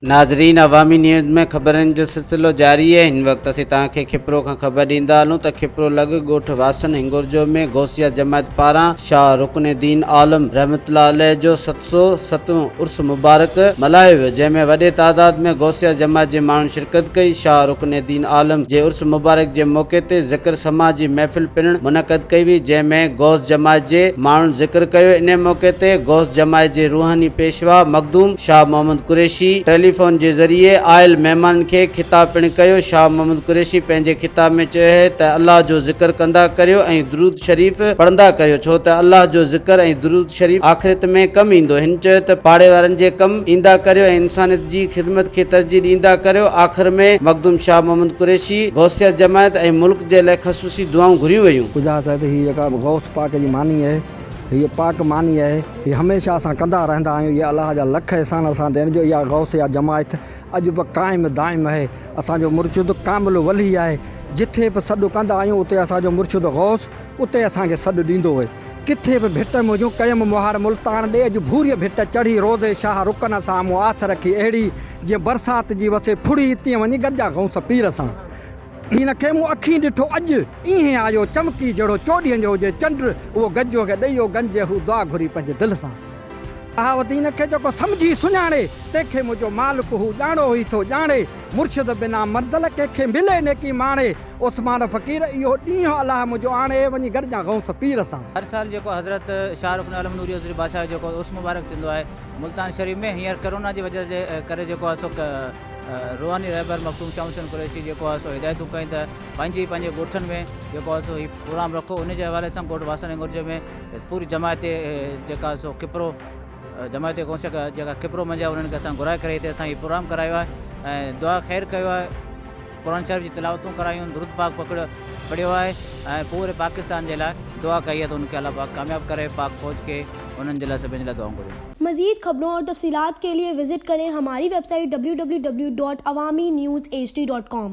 ناظرين عوامي نيوز ۾ خبرن جو سلسلو جاري آهي هن وقت اسين توهان کي کپرو کان خبر ڏيندا هلون ته کپرو لڳ ڳوٺ واسن هنگورجو ۾ غوثيه جماعت پاران شاهه رڪن الدين عالم رحمة الله عليه جو 707 هون عرس مبارڪ ملهايو ويو جنهن ۾ وڏي تعداد ۾ غوثيه جماعت جي ماڻهن شرڪت ڪئي شاهه رڪن الدين عالم جي عرس مبارڪ جي موقعي تي ذڪر سماع جي محفل پڻ منعقد ڪئي وئي جنهن ۾ غوث جماعت جي ماڻهن ذڪر ڪيو انهي موقعي تي غوث جماعت جي روحاني پيشوا مخدوم شاهه محمد قريشي ٽيليفون جي ذريعي آيل مهمانن کي خطاب پڻ ڪيو. شاهه محمد قريشي پنهنجي خطاب ۾ چيو اهي ته الله جو ذڪر ڪندا ڪريو ۽ درود شريف پڙهندا ڪريو ڇو ته الله جو ذڪر ۽ درود شريف آخرت ۾ ڪم ايندو. هن چيو ته پاڙي وارن جي ڪم ايندا ڪريو ۽ انسانيت جي خدمت کي ترجيح ڏيندا ڪريو. آخر ۾ مخدوم شاهه محمد قريشي غوثيه جماعت ۽ ملڪ جي لاء خصوصي دعائون گهريون ويون. ٻڌايو ته هي جيڪا غوث پاڪ جي ماني اهي. هيء پاڪ ماني آهي، هي هميشه اسان ڪندا رهندا آهيون، اها الله جا لک احسان اسان تي آهن جو اها غوثيه جماعت اڄ به قائم دائم آهي، اسان جو مرشد ڪامل ولي آهي، جٿي به سڏ ڪندا آهيون اتي اسان جو مرشد غوث اتي اسان کي سڏ ڏيندو اهي، ڪٿي به ڀٽ ۾ هجون ڪيم مهاڙ ملتان ڏي اڄ ڀوريء ڀٽ چڙهي روضي شاهه رڪن سان مون آس رکي اهڙي جيئن برسات جي وسي ڦڙي تيئن وڃي گڏجان غوث پير سان. هن کي مون اکين ڏٺو اڄ، اينهين آيو چمڪي جهڙو چوڏهينء جو هجي چنڊ، اهو گنجوء کي ڏئي ويو گنج، هو دعا گهري پنهنجي دل سان. بهاؤالدين کي جيڪو سمجهي سڃاڻي، تنهن کي منهنجو مالڪ هو ڄاڻو هي ٿو ڄاڻي، مرشد بنا منزل ڪنهن کي ملي نيڪي ماڻي، عثمان فقير اهو ڏينهن الله منهنجو آڻي، وڃي گڏجان غوث پير سان. هر سال جيڪو حضرت شاهه رڪن عالم نوري حضوري بادشاهه جو جيڪو عرس مبارڪ ٿيندو آهي ملتان شريف ۾ هينئر ڪرونا جي وجه جي ڪري جيڪو آهي سو روحاني رهبر مخدوم شاهه حسين قريشي جيڪو آهي سو هدايتون ڪيون ته پنهنجي پنهنجي ڳوٺن ۾ جيڪو آهي سو هي پروگرام رکو ان جي حوالي سان ڳوٺ واسڻ هنگورجي ۾ پوري جماعت جيڪا سو کپرو جماعت غوثيه جيڪا کپرو منجهه انهن کي اسان گهرائي ڪري هتي اسان هي پروگرام ڪرايو آهي ۽ دعا خير ڪيو آهي قرآن شريف جي تلاوتون ڪرايون درود پاڪ پڪڙيو پڙهيو آهي ۽ پوري پاڪستان جي لاء دعا ڪئي آهي ته ان کي الله پاڪ ڪامياب ڪري پاڪ فوج کي انهن جي لاء سڀني جي لاء دعائون گهريون. مزيد خبرون اور تفصيلات کے لئے وزٽ ڪرين ھماري web site www.awamiNewsHD.com.